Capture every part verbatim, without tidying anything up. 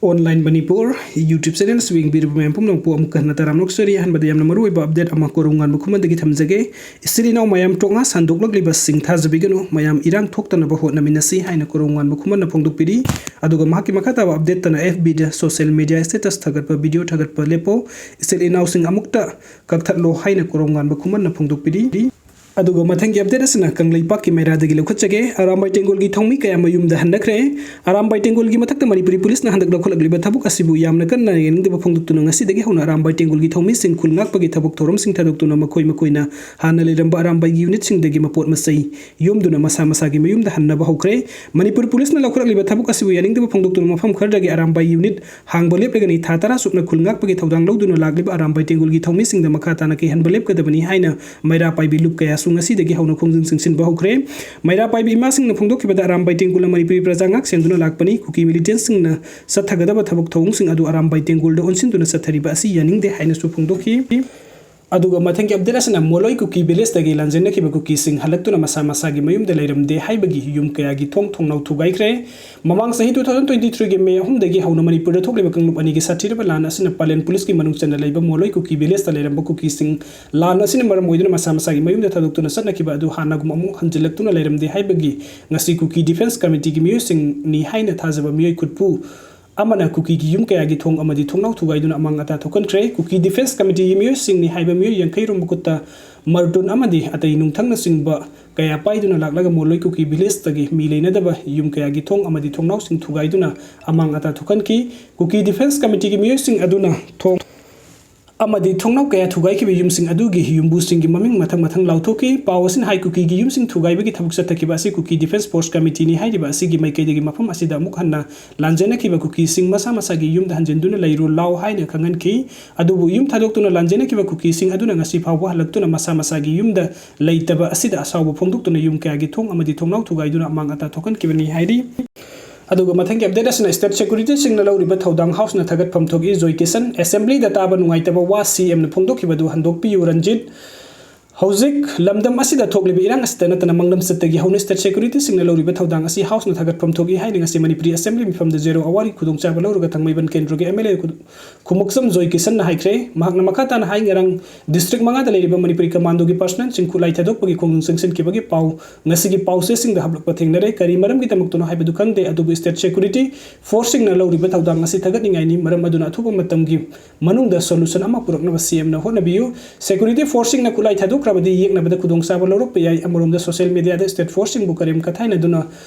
Online Manipur YouTube channel ꯑꯁꯤꯕꯨ ꯌꯦꯡꯕꯤꯔꯤꯕ ꯃꯌꯥꯝ ꯄꯨꯝꯅꯃꯛꯄꯨ ꯑꯃꯨꯛꯀ ꯍꯟꯅ ꯇꯔꯥꯝꯅ ꯑꯣꯛꯆꯔꯤ꯫ ꯑꯍꯥꯟꯕꯗ ꯌꯥꯝꯅ ꯃꯔꯨꯑꯣꯏꯕ update ꯑꯃ ꯀꯣꯔꯧꯉꯥꯟꯕ ꯈꯨꯃꯟꯗꯒꯤ ꯊꯝꯖꯒꯦ꯫ ꯏꯆꯤꯜ ꯏꯅꯥꯎ ꯃꯌꯥꯝ ꯇꯣꯛꯉꯥ ꯁꯟꯗꯣꯛꯂꯛꯂꯤꯕꯁꯤꯡ ꯊꯥꯖꯕꯤꯒꯅꯨ꯫ ꯃꯌꯥꯝ ꯏꯔꯥꯡ ꯊꯣꯛꯇꯅꯕ ꯍꯣꯠꯅꯃꯤꯟꯅꯁꯤ ꯍꯥꯏꯅ ꯀꯣꯔꯧꯉꯥꯟꯕ ꯈꯨꯃꯟꯅ ꯐꯣꯡꯗꯣꯛꯄꯤꯔꯤ꯫ ꯑꯗꯨꯒ ꯃꯍꯥꯛꯀꯤ ꯃꯈꯥ ꯇꯥꯕ update ꯇꯅ F B ꯗ social media status ꯊꯥꯒꯠꯄ, video ꯊꯥꯒꯠꯄ ꯂꯦꯞꯄꯣ꯫ ꯏꯆꯤꯜ ꯏꯅꯥꯎꯁꯤꯡ ꯑꯃꯨꯛꯇ ꯀꯛꯊꯠꯂꯣ ꯍꯥꯏꯅ ꯀꯣꯔꯧꯉꯥꯟꯕ ꯈꯨꯃꯟꯅ ꯐꯣꯡꯗꯣꯛꯄꯤꯔꯤ꯫ ꯑꯗꯨꯒ ꯃꯊꯪꯒꯤ update ꯑꯁꯤꯅ ꯀꯪꯂꯩꯄꯥꯛꯀꯤ ꯃꯩꯔꯥꯗꯒꯤ ꯂꯧꯈꯠꯆꯒꯦ꯫ ꯑꯔꯥꯝꯕꯥꯏ ꯇꯦꯡꯒꯣꯜꯒꯤ ꯊꯧꯃꯤ ꯀꯌꯥ ꯃꯌꯨꯝꯗ ꯍꯟꯅꯈ꯭ꯔꯦ꯫ ꯑꯔꯥꯝꯕꯥꯏ ꯇꯦꯡꯒꯣꯜꯒꯤ ꯃꯊꯛꯇ ꯃꯅꯤꯄꯨꯔꯤ ꯄꯨꯂꯤꯁꯅ ꯍꯟꯗꯛ ꯂꯧꯈꯠꯂꯛꯂꯤꯕ ꯊꯕꯛ ꯑꯁꯤꯕꯨ ꯌꯥꯝꯅ ꯀꯟꯅ ꯌꯥꯅꯤꯡꯗꯕ ꯐꯣꯡꯗꯣꯛꯇꯨꯅ ꯉꯁꯤꯗꯒꯤ ꯍꯧꯅ ꯑꯔꯥꯝꯕꯥꯏ ꯇꯦꯡꯒꯣꯜꯒꯤ ꯊꯧꯃꯤꯁꯤꯡ ꯈꯨꯜ ꯉꯥꯛꯄꯒꯤ ꯊꯕꯛ ꯊꯧꯔꯝꯁꯤꯡ ꯊꯥꯗꯣꯛꯇꯨꯅ ꯃꯈꯣꯏ ꯃꯈꯣꯏꯅ ꯍꯥꯟꯅ ꯂꯩꯔꯝꯕ ꯑꯔꯥꯝꯕꯥꯏꯒꯤ unit ꯁꯤꯡꯗꯒꯤ ꯃꯄꯣꯠ ꯃꯆꯩ ꯌꯣꯝꯗꯨꯅ ꯃꯁꯥ ꯃꯁꯥꯒꯤ ꯃꯌꯨꯝꯗ ꯍꯟꯅꯕ ꯍꯧꯈ꯭ꯔꯦ꯫ ꯃꯅꯤꯄꯨꯔ ꯄꯨꯂꯤꯁꯅ ꯂꯧꯈꯠꯂꯛꯂꯤꯕ ꯊꯕꯛ ꯑꯁꯤꯕꯨ ꯌꯥꯅꯤꯡꯗꯕ ꯐꯣꯡꯗꯣꯛꯇꯨꯅ ꯃꯐꯝ ꯈꯔꯗꯒꯤ ꯑꯔꯥꯝꯕꯥꯏ unit ꯍꯥꯡꯕ ꯂꯦꯞꯂꯒꯅꯤ꯫ ꯊꯥ ꯇꯔꯥ ꯆꯨꯞꯅ ꯈꯨꯜ ꯉꯥꯛꯄꯒꯤ ꯊꯧꯗꯥꯡ ꯂꯧꯗꯨꯅ ꯂꯥꯛꯂꯤꯕ ꯑꯔꯥꯝꯕꯥꯏ ꯇꯦꯡꯒꯣꯜꯒꯤ ꯊꯧꯃꯤꯁꯤꯡꯗ ꯃꯈꯥ ꯇꯥꯅ ꯀꯤꯍꯟꯕ ꯂꯦꯞꯀꯗꯕꯅꯤ ꯍꯥꯏꯅ ꯃꯩꯔꯥ ꯄꯥꯏꯕꯤ ꯂꯨꯞ ꯀꯌꯥꯁꯨ ꯉꯁꯤꯗꯒꯤ ꯍꯧꯅ ꯈꯣꯡꯖꯪ ꯆꯪꯁꯤꯟꯕ ꯍꯧꯈ꯭ꯔꯦ꯫ ꯃꯩꯔꯥ ꯄꯥꯏꯕꯤ ꯏꯃꯥꯁꯤꯡꯅ ꯐꯣꯡꯗꯣꯛꯈꯤꯕꯗ ꯑꯔꯥꯝꯕꯥꯏ ꯇꯦꯡꯒꯣꯜꯅ ꯃꯅꯤꯄꯨꯔꯤ ꯄ꯭ꯔꯖꯥ ꯉꯥꯛ ꯁꯦꯟꯗꯨꯅ ꯂꯥꯛꯄꯅꯤ꯫ ꯀꯨꯀꯤ militants ꯁꯤꯡꯅ ꯆꯠꯊꯒꯗꯕ ꯊꯕꯛ ꯊꯧꯑꯣꯡꯁꯤꯡ ꯑꯗꯨ ꯑꯔꯥꯝꯕꯥꯏ ꯇꯦꯡꯒꯣꯜꯗ ꯑꯣꯟꯁꯤꯟꯗꯨꯅ ꯆꯠꯊꯔꯤꯕ ꯑꯁꯤ ꯌꯥꯅꯤꯡꯗꯦ ꯍꯥꯏꯅꯁꯨ ꯐꯣꯡꯗꯣꯛꯈꯤ꯫ ꯑꯗꯨꯒ ꯃꯊꯪꯒꯤ update ꯑꯁꯤꯅ ꯃꯣꯂꯣꯏ ꯀꯨꯀꯤ village ꯇꯒꯤ ꯂꯥꯟꯖꯦꯟꯅꯈꯤꯕ ꯀꯨꯀꯤꯁꯤꯡ ꯍꯜꯂꯛꯇꯨꯅ ꯃꯁꯥ ꯃꯁꯥꯒꯤ ꯃꯌꯨꯝꯗ ꯂꯩꯔꯝꯗꯦ ꯍꯥꯏꯕꯒꯤ ꯌꯨꯝ ꯀꯌꯥꯒꯤ ꯊꯣꯡ ꯊꯣꯡꯅꯥꯎ ꯊꯨꯒꯥꯏꯈ꯭ꯔꯦ꯫ ꯃꯃꯥꯡ ꯆꯍꯤ two thousand twenty three ꯒꯤ May ꯑꯍꯨꯝꯗꯒꯤ ꯍꯧꯅ ꯃꯅꯤꯄꯨꯔꯗ ꯊꯣꯛꯂꯤꯕ ꯀꯥꯡꯂꯨꯞ ꯑꯅꯤꯒꯤ ꯁꯥꯊꯤꯔꯕ ꯂꯥꯟ ꯑꯁꯤꯅ ꯄꯂꯦꯟ ꯄꯨꯂꯤꯁꯀꯤ ꯃꯅꯨꯡ ꯆꯟꯅ ꯂꯩꯕ ꯃꯣꯂꯣꯏ ꯀꯨꯀꯤ village ꯇ ꯂꯩꯔꯝꯕ ꯀꯨꯀꯤꯁꯤꯡ ꯂꯥꯟ ꯑꯁꯤꯅ ꯃꯔꯝ ꯑꯣꯏꯗꯨꯅ ꯃꯁꯥ ꯃꯁꯥꯒꯤ ꯃꯌꯨꯝꯗ ꯊꯥꯗꯣꯛꯇꯨꯅ ꯆꯠꯅꯈꯤꯕ ꯑꯗꯨ ꯍꯥꯟꯅꯒꯨꯝ ꯑꯃꯨꯛ ꯍꯟꯖꯤꯜꯂꯛꯇꯨꯅ ꯂꯩꯔꯝꯗꯦ ꯍꯥꯏꯕꯒꯤ ꯉꯁꯤ ꯀꯨꯀꯤ defence committee ꯒꯤ ꯃꯤꯑꯣꯏꯁꯤꯡꯅꯤ ꯍꯥꯏꯅ ꯊꯥꯖꯕ ꯃꯤꯑꯣꯏ ꯈꯨꯠꯄꯨ ꯑꯃꯅ ꯀꯨꯀꯤꯒꯤ ꯌꯨꯝ ꯀꯌꯥꯒꯤ ꯊꯣꯡ ꯑꯃꯗꯤ ꯊꯣꯡꯅꯥꯎ ꯊꯨꯒꯥꯏꯗꯨꯅ ꯑꯃꯥꯡ ꯑꯇꯥ ꯊꯣꯛꯍꯟꯈ꯭ꯔꯦ꯫ ꯀꯨꯀꯤ defence committee ꯒꯤ ꯃꯤꯑꯣꯏꯁꯤꯡꯅꯤ ꯍꯥꯏꯕ ꯃꯤꯑꯣꯏ ꯌꯥꯡꯈꯩ ꯔꯣꯝ ꯃꯈꯨꯠꯇ ꯃꯔꯇꯨꯟ ꯑꯃꯗꯤ ꯑꯇꯩ ꯅꯨꯡꯊꯪꯅꯆꯤꯡꯕ ꯀꯌꯥ ꯄꯥꯏꯗꯨꯅ ꯂꯥꯛꯂꯒ ꯃꯣꯂꯣꯏ ꯀꯨꯀꯤ village ꯇꯒꯤ ꯃꯤ ꯂꯩꯅꯗꯕ ꯌꯨꯝ ꯀꯌꯥꯒꯤ ꯊꯣꯡ ꯑꯃꯗꯤ ꯊꯣꯡꯅꯥꯎꯁꯤꯡ ꯊꯨꯒꯥꯏꯗꯨꯅ ꯑꯃꯥꯡ ꯑꯇꯥ ꯊꯣꯛꯍꯟꯈꯤ꯫ ꯀꯨꯀꯤ defence committee ꯒꯤ ꯃꯤꯑꯣꯏꯁꯤꯡ ꯑꯗꯨꯅ ꯊꯣꯡ ꯑꯃꯗꯤ ꯊꯣꯡꯅꯥꯎ ꯀꯌꯥ ꯊꯨꯒꯥꯏꯈꯤꯕ ꯌꯨꯝꯁꯤꯡ ꯑꯗꯨꯒꯤ ꯌꯨꯝꯕꯨꯁꯤꯡꯒꯤ ꯃꯃꯤꯡ ꯃꯊꯪ ꯃꯊꯪ ꯂꯥꯎꯊꯣꯛꯈꯤ꯫ ꯄꯥꯎ ꯑꯁꯤꯅ ꯍꯥꯏ, ꯀꯨꯀꯤꯒꯤ ꯌꯨꯝꯁꯤꯡ ꯊꯨꯒꯥꯏꯕꯒꯤ ꯊꯕꯛ ꯆꯠꯊꯈꯤꯕ ꯑꯁꯤ ꯀꯨꯀꯤ defence force committee ꯅꯤ ꯍꯥꯏꯔꯤꯕ ꯑꯁꯤꯒꯤ ꯃꯥꯏꯀꯩꯗꯒꯤ ꯃꯐꯝ ꯑꯁꯤꯗ ꯑꯃꯨꯛ ꯍꯟꯅ ꯂꯥꯟꯖꯦꯟꯅꯈꯤꯕ ꯀꯨꯀꯤꯁꯤꯡ ꯃꯁꯥ ꯃꯁꯥꯒꯤ ꯌꯨꯝꯗ ꯍꯟꯖꯤꯟꯗꯨꯅ ꯂꯩꯔꯨ ꯂꯥꯎ ꯍꯥꯏꯅ ꯈꯪꯍꯟꯈꯤ꯫ ꯑꯗꯨꯕꯨ ꯌꯨꯝ ꯊꯥꯗꯣꯛꯇꯨꯅ ꯂꯥꯟꯖꯦꯟꯅꯈꯤꯕ ꯀꯨꯀꯤꯁꯤꯡ ꯑꯗꯨꯅ ꯉꯁꯤ ꯐꯥꯎꯕ ꯍꯜꯂꯛꯇꯨꯅ ꯃꯁꯥ ꯃꯁꯥꯒꯤ ꯌꯨꯝꯗ ꯂꯩꯇꯕ ꯑꯁꯤꯗ ꯑꯁꯥꯎꯕ ꯐꯣꯡꯗꯣꯛꯇꯨꯅ ꯌꯨꯝ ꯀꯌꯥꯒꯤ ꯊꯣꯡ ꯑꯃꯗꯤ ꯊꯣꯡꯅꯥꯎ ꯊꯨꯒꯥꯏꯗꯨꯅ ꯑꯃꯥꯡ ꯑꯇꯥ ꯊꯣꯛꯍꯟꯈꯤꯕꯅꯤ ꯍꯥꯏꯔꯤ꯫ ꯑꯗꯨꯒ ꯃꯊꯪꯒꯤ update ꯑꯁꯤꯅ state security ꯁꯤꯡꯅ ꯂꯧꯔꯤꯕ ꯊꯧꯗꯥꯡ House ꯅ ꯊꯥꯒꯠꯐꯝ ꯊꯣꯛꯏ꯫ ꯖꯣꯏ ꯀꯤꯁꯟ, Assembly ꯗ ꯇꯥꯕ ꯅꯨꯡꯉꯥꯏꯇꯕ ꯋꯥ ꯁꯤ ꯑꯦꯝ ꯅ ꯐꯣꯡꯗꯣꯛꯈꯤꯕꯗꯨ ꯍꯟꯗꯣꯛꯄꯤꯌꯨ꯫ ꯔꯟꯖꯤꯠ, ꯍꯧꯖꯤꯛ ꯂꯝꯗꯝ ꯑꯁꯤꯗ ꯊꯣꯛꯂꯤꯕ ꯏꯔꯥꯡ ꯑꯁꯤꯗ ꯅꯠꯇꯅ ꯃꯥꯡꯂꯝ ꯆꯠꯇꯒꯤ ꯍꯧꯅ state securityꯁꯤꯡꯅ ꯂꯧꯔꯤꯕ ꯊꯧꯗꯥꯡ ꯑꯁꯤ Houseꯅ ꯊꯥꯒꯠꯐꯝ ꯊꯣꯛꯏ ꯍꯥꯏꯅ ꯉꯁꯤ ꯃꯅꯤꯄꯨꯔꯤ Assembly ꯃꯤꯐꯝꯗ zero hourꯒꯤ ꯈꯨꯗꯣꯡꯆꯥꯕ ꯂꯧꯔꯒ ꯊꯥꯡꯃꯩꯕꯟ ꯀꯦꯟꯗ꯭ꯔꯒꯤ MLA ꯈꯨ-, ꯈꯨꯃꯨꯛꯆꯝ ꯖꯣꯏ ꯀꯤꯁꯟꯅ ꯍꯥꯏꯈ꯭ꯔꯦ꯫ ꯃꯍꯥꯛꯅ ꯃꯈꯥ ꯇꯥꯅ ꯍꯥꯏ, ꯉꯔꯥꯡ district ꯃꯉꯥꯗ ꯂꯩꯔꯤꯕ ꯃꯅꯤꯄꯨꯔꯤ commandoꯒꯤ personnelꯁꯤꯡ ꯈꯨꯠꯂꯥꯏ ꯊꯥꯗꯣꯛꯄꯒꯤ ꯈꯣꯡꯖꯪ ꯆꯪꯁꯤꯟꯈꯤꯕꯒꯤ ꯄꯥꯎ ꯉꯁꯤꯒꯤ ꯄꯥꯎꯆꯦꯁꯤꯡꯗ ꯍꯥꯞꯂꯛꯄ ꯊꯦꯡꯅꯔꯦ꯫ ꯀꯔꯤ ꯃꯔꯝꯒꯤꯗꯃꯛꯇꯅꯣ ꯍꯥꯏꯕꯗꯨ ꯈꯪꯗꯦ, ꯑꯗꯨꯕꯨ state security forceꯁꯤꯡꯅ ꯂꯧꯔꯤꯕ ꯊꯧꯗꯥꯡ ꯑꯁꯤ ꯊꯥꯒꯠꯅꯤꯡꯉꯥꯏꯅꯤ꯫ ꯃꯔꯝ ꯑꯗꯨꯅ ꯑꯊꯨꯕ ꯃꯇꯝꯒꯤ ꯃꯅꯨꯡꯗ solution ꯑꯃ ꯄꯨꯔꯛꯅꯕ CMꯅ ꯍꯣꯠꯅꯕꯤꯌꯨ꯫ Security forceꯁꯤꯡꯅ ꯈꯨꯠꯂꯥꯏ ꯊꯥꯗꯣꯛꯈ꯭ꯔꯕꯗꯤ ꯌꯦꯛꯅꯕꯗ ꯈꯨꯗꯣꯡꯆꯥꯕ ꯂꯧꯔꯛꯄ ꯌꯥꯏ꯫ ꯑꯃꯔꯣꯝꯗ social mediaꯗ state forceꯁꯤꯡꯕꯨ ꯀꯔꯦꯝ ꯀꯊꯥꯏꯅꯗꯨꯅ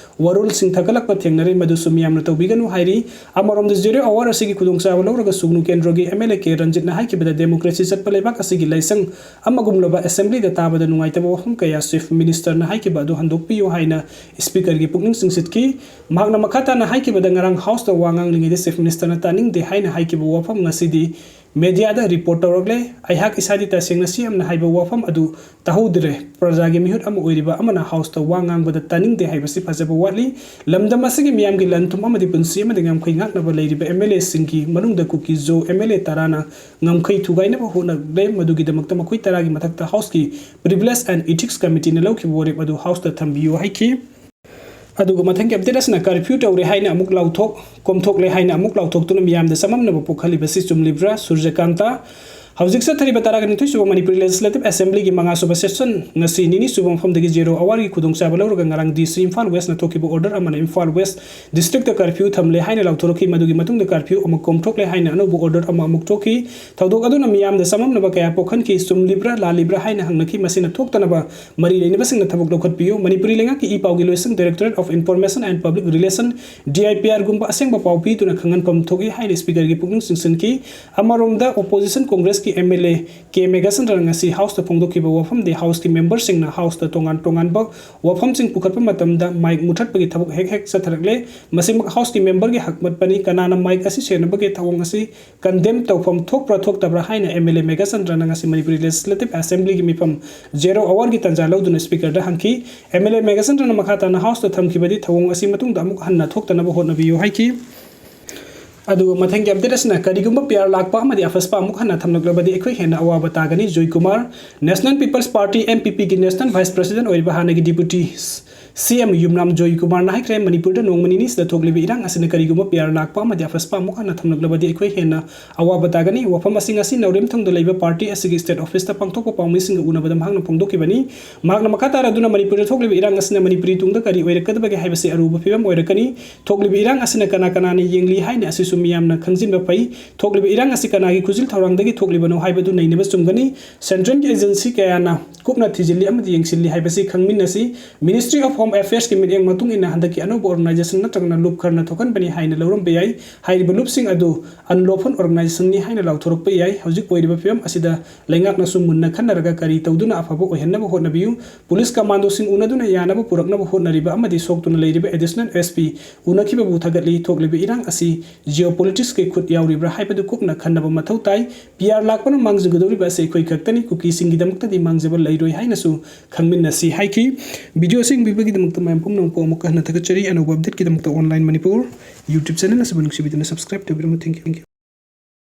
ꯋꯥꯔꯣꯜꯁꯤꯡ ꯊꯥꯒꯠꯂꯛꯄ ꯊꯦꯡꯅꯔꯦ, ꯃꯗꯨꯁꯨ ꯃꯤꯌꯥꯝꯅ ꯇꯧꯕꯤꯒꯅꯨ ꯍꯥꯏꯔꯤ꯫ ꯑꯃꯔꯣꯝꯗ zero hour ꯑꯁꯤꯒꯤ ꯈꯨꯗꯣꯡꯆꯥꯕ ꯂꯧꯔꯒ ꯁꯨꯒꯅꯨ ꯀꯦꯟꯗ꯭ꯔꯒꯤ MLA ꯀꯦ ꯔꯟꯖꯤꯠꯅ ꯍꯥꯏꯈꯤꯕꯗ democracy ꯆꯠꯄ ꯂꯩꯕꯥꯛ ꯑꯁꯤꯒꯤ ꯂꯥꯏꯁꯪ ꯑꯃꯒꯨꯝꯂꯕ Assemblyꯗ ꯇꯥꯕꯗ ꯅꯨꯡꯉꯥꯏꯇꯕ ꯋꯥꯐꯝ ꯀꯌꯥ Chief Ministerꯅ ꯍꯥꯏꯈꯤꯕ ꯑꯗꯨ ꯍꯟꯗꯣꯛꯄꯤꯌꯨ ꯍꯥꯏꯅ Speakerꯒꯤ ꯄꯨꯛꯅꯤꯡ ꯆꯤꯡꯁꯤꯠꯈꯤ꯫ ꯃꯍꯥꯛꯅ ꯃꯈꯥ ꯇꯥꯅ ꯍꯥꯏꯈꯤꯕꯗ ꯉꯔꯥꯡ Houseꯇ ꯋꯥ ꯉꯥꯡꯂꯤꯉꯩꯗ Chief Ministerꯅ ꯇꯥꯅꯤꯡꯗꯦ ꯍꯥꯏꯅ ꯍꯥꯏꯈꯤꯕ ꯋꯥꯐꯝ ꯉꯁꯤꯗꯤ mediaꯗ report ꯇꯧꯔꯛꯂꯦ꯫ ꯑꯩꯍꯥꯛ ꯏꯁꯥꯗꯤ ꯇꯁꯦꯡꯅ CMꯅ ꯍꯥꯏꯕ ꯋꯥꯐꯝ ꯑꯗꯨ ꯇꯥꯍꯧꯗ꯭ꯔꯦ꯫ ꯄ꯭ꯔꯖꯥꯒꯤ ꯃꯤꯍꯨꯠ ꯑꯃ ꯑꯣꯏꯔꯤꯕ ꯑꯃꯅ Houseꯇ ꯋꯥ ꯉꯥꯡꯕꯗ ꯇꯥꯅꯤꯡꯗꯦ ꯍꯥꯏꯕꯁꯤ ꯐꯖꯕ ꯋꯥꯠꯂꯤ꯫ ꯂꯝꯗꯝ ꯑꯁꯤꯒꯤ ꯃꯤꯌꯥꯝꯒꯤ ꯂꯟ-ꯊꯨꯝ ꯑꯃꯗꯤ ꯄꯨꯟꯁꯤ ꯑꯃꯗꯤ ꯉꯝꯈꯩ ꯉꯥꯛꯅꯕ ꯂꯩꯔꯤꯕ MLAꯁꯤꯡꯒꯤ ꯃꯅꯨꯡꯗ ꯀꯨꯀꯤ-ꯖꯣ MLA ꯇꯔꯥꯅ ꯉꯝꯈꯩ ꯊꯨꯒꯥꯏꯅꯕ ꯍꯣꯠꯅꯔꯦ꯫ ꯃꯗꯨꯒꯤꯗꯃꯛꯇ ꯃꯈꯣꯏ ꯇꯔꯥꯒꯤ ꯃꯊꯛꯇ Houseꯀꯤ Privilege and Ethics Committeeꯅ ꯂꯧꯈꯤꯕ ꯋꯥꯔꯦꯞ ꯑꯗꯨ Houseꯇ ꯊꯝꯕꯤꯌꯨ ꯍꯥꯏꯈꯤ꯫ ꯑꯗꯨꯒ ꯃꯊꯪꯒꯤ update ꯑꯁꯤꯅ curfew ꯇꯧꯔꯦ ꯍꯥꯏꯅ ꯑꯃꯨꯛ ꯂꯥꯎꯊꯣꯛ, ꯀꯣꯝꯊꯣꯛꯂꯦ ꯍꯥꯏꯅ ꯑꯃꯨꯛ ꯂꯥꯎꯊꯣꯛꯇꯨꯅ ꯃꯤꯌꯥꯝꯗ ꯆꯃꯝꯅꯕ ꯄꯣꯛꯍꯜꯂꯤꯕꯁꯤ ꯆꯨꯝꯂꯤꯕ꯭ꯔꯥ? ꯁꯨꯔꯖꯀꯥꯟꯇ, ꯍꯧꯖꯤꯛ ꯆꯠꯊꯔꯤꯕ ꯇꯔꯥꯒ ꯅꯤꯊꯣꯏ ꯁꯨꯕ ꯃꯅꯤꯄꯨꯔꯤ Legislative Assemblyꯒꯤ ꯃꯉꯥ ꯁꯨꯕ session ꯉꯁꯤ ꯅꯤꯅꯤ ꯁꯨꯕ ꯃꯐꯝꯗꯒꯤ zero hourꯒꯤ ꯈꯨꯗꯣꯡꯆꯥꯕ ꯂꯧꯔꯒ ꯉꯔꯥꯡ DC ꯏꯝꯐꯥꯜ Westꯅ ꯊꯣꯛꯈꯤꯕ order ꯑꯃꯅ ꯏꯝꯐꯥꯜ West districtꯇ curfew ꯊꯝꯂꯦ ꯍꯥꯏꯅ ꯂꯥꯎꯊꯣꯔꯛꯈꯤ꯫ ꯃꯗꯨꯒꯤ ꯃꯇꯨꯡꯗ curfew ꯑꯃꯨꯛ ꯀꯣꯝꯊꯣꯛꯂꯦ ꯍꯥꯏꯅ ꯑꯅꯧꯕ order ꯑꯃ ꯑꯃꯨꯛ ꯊꯣꯛꯈꯤ꯫ ꯊꯧꯗꯣꯛ ꯑꯗꯨꯅ ꯃꯤꯌꯥꯝꯗ ꯆꯃꯝꯅꯕ ꯀꯌꯥ ꯄꯣꯛꯍꯟꯈꯤ꯫ ꯆꯨꯝꯂꯤꯕ꯭ꯔꯥ ꯂꯥꯜꯂꯤꯕ꯭ꯔꯥ ꯍꯥꯏꯅ ꯍꯪꯅꯈꯤ꯫ ꯃꯁꯤꯅ ꯊꯣꯛꯇꯅꯕ ꯃꯔꯤ ꯂꯩꯅꯕꯁꯤꯡꯅ ꯊꯕꯛ ꯂꯧꯈꯠꯄꯤꯌꯨ꯫ ꯃꯅꯤꯄꯨꯔꯤ ꯂꯩꯉꯥꯛꯀꯤ ꯏ ꯄꯥꯎꯒꯤ ꯂꯣꯏꯁꯪ Directorate of Information and Public Relation, DIPRꯒꯨꯝꯕ ꯑꯁꯦꯡꯕ ꯄꯥꯎ ꯄꯤꯗꯨꯅ ꯈꯪꯍꯟꯐꯝ ꯊꯣꯛꯏ ꯍꯥꯏꯅ Speakerꯒꯤ ꯄꯨꯛꯅꯤꯡ ꯆꯤꯡꯁꯤꯟꯈꯤ꯫ ꯑꯃꯔꯣꯝꯗ opposition Congressꯀꯤ MLA ꯀꯦ ꯃꯦꯘꯆꯟꯗ꯭ꯔꯅ ꯉꯁꯤ Houseꯇ ꯐꯣꯡꯗꯣꯛꯈꯤꯕ ꯋꯥꯐꯝꯗꯤ Houseꯀꯤ memberꯁꯤꯡꯅ Houseꯇ ꯇꯣꯉꯥꯟ ꯇꯣꯉꯥꯟꯕ ꯋꯥꯐꯝꯁꯤꯡ ꯄꯨꯈꯠꯄ ꯃꯇꯝꯗ mic ꯃꯨꯊꯠꯄꯒꯤ ꯊꯕꯛ ꯍꯦꯛ ꯍꯦꯛ ꯆꯠꯊꯔꯛꯂꯦ꯫ ꯃꯁꯤꯃꯛ Houseꯀꯤ memberꯒꯤ ꯍꯛꯃꯠꯄꯅꯤ꯫ ꯀꯅꯥꯅ mic ꯑꯁꯤ ꯁꯦꯟꯅꯕꯒꯦ? ꯊꯧꯑꯣꯡ ꯑꯁꯤ condemn ꯇꯧꯐꯝ ꯊꯣꯛꯄ꯭ꯔꯥ ꯊꯣꯛꯇꯕ꯭ꯔꯥ ꯍꯥꯏꯅ MLA ꯃꯦꯘꯆꯟꯗ꯭ꯔꯅ ꯉꯁꯤ ꯃꯅꯤꯄꯨꯔꯤ Legislative Assemblyꯒꯤ ꯃꯤꯐꯝ zero hourꯒꯤ ꯇꯥꯟꯖꯥ ꯂꯧꯗꯨꯅ Speakerꯗ ꯍꯪꯈꯤ꯫ MLA ꯃꯦꯘꯆꯟꯗ꯭ꯔꯅ ꯃꯈꯥ ꯇꯥꯅ Houseꯇ ꯊꯝꯈꯤꯕꯗꯤ ꯊꯧꯑꯣꯡ ꯑꯁꯤ ꯃꯇꯨꯡꯗ ꯑꯃꯨꯛ ꯍꯟꯅ ꯊꯣꯛꯇꯅꯕ ꯍꯣꯠꯅꯕꯤꯌꯨ ꯍꯥꯏꯈꯤ꯫ ꯑꯗꯨꯒ ꯃꯊꯪꯒꯤ ꯑꯞꯗꯦꯠ ꯑꯁꯤꯅ, ꯀꯔꯤꯒꯨꯝꯕ ꯄꯤ ꯑꯥꯔ ꯂꯥꯛꯄ ꯑꯃꯗꯤ ꯑꯐꯁꯄꯥ ꯑꯃꯨꯛ ꯍꯟꯅ ꯊꯝꯂꯛꯂꯕꯗꯤ ꯑꯩꯈꯣꯏ ꯍꯦꯟꯅ ꯑꯋꯥꯕ ꯇꯥꯒꯅꯤ꯫ Joy Kumar, National People's Party, N P ꯄꯤꯒꯤ ꯅꯦꯁꯅꯦꯜ ꯚꯥꯏꯁ ꯄ꯭ꯔꯁꯤꯗꯦꯟꯠ ꯑꯣꯏꯔꯤꯕ ꯍꯥꯟꯅꯒꯤ ꯗꯤꯄꯨꯇꯤ ꯁꯤ ꯑꯦꯝ ꯌꯨꯝꯅꯥꯝ ꯖꯣꯏ ꯀꯨꯃꯥꯔꯅ ꯍꯥꯏꯈ꯭ꯔꯦ, ꯃꯅꯤꯄꯨꯔꯗ ꯅꯣꯡꯃ ꯅꯤꯅꯤꯁꯤꯗ ꯊꯣꯛꯂꯤꯕ ꯏꯔꯥꯡ ꯑꯁꯤꯅ ꯀꯔꯤꯒꯨꯝꯕ ꯄꯤ ꯑꯥꯔ ꯂꯥꯛꯄ ꯑꯃꯗꯤ ꯑꯐꯁꯄꯥ ꯑꯃꯨꯛ ꯍꯟꯅ ꯊꯝꯂꯛꯂꯕꯗꯤ ꯑꯩꯈꯣꯏ ꯍꯦꯟꯅ ꯑꯋꯥꯕ ꯇꯥꯒꯅꯤ꯫ ꯋꯥꯐꯝ ꯑꯁꯤ ꯉꯁꯤ ꯅꯧꯔꯦꯝꯊꯣꯡꯗ ꯂꯩꯕ ꯄꯥꯔꯇꯤ ꯑꯁꯤꯒꯤ ꯁ꯭ꯇꯦꯠ ꯑꯣꯐꯤꯁꯇ ꯄꯥꯡꯊꯣꯛꯄ ꯄꯥꯎꯃꯤꯁꯤꯡꯒ ꯎꯅꯕꯗ ꯃꯍꯥꯛꯅ ꯐꯣꯡꯗꯣꯛꯈꯤꯕꯅꯤ꯫ ꯃꯍꯥꯛꯅ ꯃꯈꯥ ꯇꯥꯔꯗꯨꯅ ꯃꯅꯤꯄꯨꯔꯗ ꯊꯣꯛꯂꯤꯕ ꯏꯔꯥꯡ ꯑꯁꯤꯅ ꯃꯅꯤꯄꯨꯔꯤ ꯇꯨꯡꯗ ꯀꯔꯤ ꯑꯣꯏꯔꯛꯀꯗꯕꯒꯦ ꯍꯥꯏꯕꯁꯤ ꯑꯔꯨꯕ ꯐꯤꯕꯝ ꯑꯣꯏꯔꯛꯀꯅꯤ꯫ ꯊꯣꯛꯂꯤꯕ ꯏꯔꯥꯡ ꯑꯁꯤꯅ ꯀꯅꯥ ꯀꯅꯥꯅ ꯌꯦꯡꯂꯤ ꯍꯥꯏꯅ ꯑꯁꯤꯁꯨ ꯃꯤꯌꯥꯝꯅ ꯈꯪꯖꯤꯟꯕ ꯐꯩ꯫ ꯊꯣꯛꯂꯤꯕ ꯏꯔꯥꯡ ꯑꯁꯤ ꯀꯅꯥꯒꯤ ꯈꯨꯖꯤꯜ ꯊꯧꯔꯥꯡꯗꯒꯤ ꯊꯣꯛꯂꯤꯕꯅꯣ ꯍꯥꯏꯕꯗꯨ ꯅꯩꯅꯕ ꯆꯨꯝꯒꯅꯤ꯫ ꯁꯦꯟꯇ꯭ꯔꯦꯜꯒꯤ ꯑꯦꯖꯦꯟꯁꯤ ꯀꯌꯥꯅ ꯀꯨꯞꯅ ꯊꯤꯖꯤꯜꯂꯤ ꯑꯃꯗꯤ ꯌꯦꯡꯁꯤꯜꯂꯤ ꯍꯥꯏꯕꯁꯤ ꯈꯪꯃꯤꯟꯅꯁꯤ꯫ ꯃꯤꯅꯤꯁꯇ꯭ꯔꯤ ꯑꯣꯐ ꯍꯣꯝ ꯑꯦꯐꯤꯌꯔꯁꯀꯤ ꯃꯤꯠꯌꯦꯡ ꯃꯇꯨꯡ ꯏꯟꯅ ꯍꯟꯗꯛꯀꯤ ꯑꯅꯧꯕ ꯑꯣꯔꯒꯅꯥꯏꯖꯦꯁꯟ ꯅꯠꯇ꯭ꯔꯒꯅ ꯂꯨꯞ ꯈꯔꯅ ꯊꯣꯛꯍꯟꯕꯅꯤ ꯍꯥꯏꯅ ꯂꯧꯔꯝꯕ ꯌꯥꯏ꯫ ꯍꯥꯏꯔꯤꯕ ꯂꯨꯞꯁꯤꯡ ꯑꯗꯨ ꯑꯟꯂꯣꯐꯨꯜ ꯑꯣꯔꯒꯅꯥꯏꯖꯦꯁꯟꯅꯤ ꯍꯥꯏꯅ ꯂꯥꯎꯊꯣꯔꯛꯄ ꯌꯥꯏ꯫ ꯍꯧꯖꯤꯛ ꯑꯣꯏꯔꯤꯕ ꯐꯤꯕꯝ ꯑꯁꯤꯗ ꯂꯩꯉꯥꯛꯅꯁꯨ ꯃꯨꯟꯅ ꯈꯟꯅꯔꯒ ꯀꯔꯤ ꯇꯧꯗꯨꯅ ꯑꯐꯕ ꯑꯣꯏꯍꯟꯅꯕ ꯍꯣꯠꯅꯕꯤꯌꯨ꯫ ꯄꯨꯂꯤꯁ ꯀꯃꯥꯟꯗꯣꯁꯤꯡ ꯎꯅꯗꯨꯅ ꯌꯥꯅꯕ ꯄꯨꯔꯛꯅꯕ ꯍꯣꯠꯅꯔꯤꯕ ꯑꯃꯗꯤ ꯁꯣꯛꯇꯨꯅ ꯂꯩꯔꯤꯕ ꯑꯦꯗꯤꯁꯅꯦꯜ ꯑꯦꯁ ꯄꯤ ꯎꯅꯈꯤꯕꯕꯨ ꯊꯥꯒꯠꯂꯤ꯫ ꯊꯣꯛꯂꯤꯕ ꯏꯔꯥꯡ ꯑꯁꯤ ꯖꯤꯑꯣ ꯄꯣꯂꯤꯇꯤꯛꯁꯀꯤ ꯈꯨꯠ ꯌꯥꯎꯔꯤꯕ꯭ꯔꯥ ꯍꯥꯏꯕꯗꯨ ꯀꯨꯞꯅ ꯈꯟꯅꯕ ꯃꯊꯧ ꯇꯥꯏ꯫ ꯄꯤ ꯑꯥꯔ ꯂꯥꯛꯄꯅ ꯃꯥꯡꯖꯒꯗꯧꯔꯤꯕ ꯑꯁꯤ ꯑꯩꯈꯣꯏ ꯈꯛꯇꯅꯤ, ꯀꯨꯀꯤꯁꯤꯡꯒꯤꯗꯃꯛꯇꯗꯤ ꯃꯥꯡꯖꯕ ꯂꯩꯔꯣꯏ ꯍꯥꯏꯅꯁꯨ ꯈꯪꯃꯤꯟꯅꯁꯤ ꯍꯥꯏꯈꯤ꯫ ꯚꯤꯗꯤꯑꯣ ꯑꯁꯤ ꯌꯦꯡꯕꯤꯕꯒꯤꯗꯃꯛꯇ ꯃꯌꯥꯝ ꯄꯨꯝꯅꯃꯛꯄꯨ ꯑꯃꯨꯛꯀ ꯍꯟꯅ ꯊꯥꯒꯠꯆꯔꯤ꯫ ꯑꯅꯧꯕ ꯑꯞꯗꯦꯠꯀꯤꯗꯃꯛꯇ ꯑꯣꯟꯂꯥꯏꯟ ꯃꯅꯤꯄꯨꯔ ꯌꯨꯇ꯭ꯌꯨꯕ ꯆꯦꯅꯦꯜ ꯑꯁꯤꯕꯨ ꯅꯨꯡꯁꯤꯕꯤꯗꯨꯅ subscribe ꯇꯧꯕꯤꯔꯝꯃꯨ꯫ Thank you, thank you꯫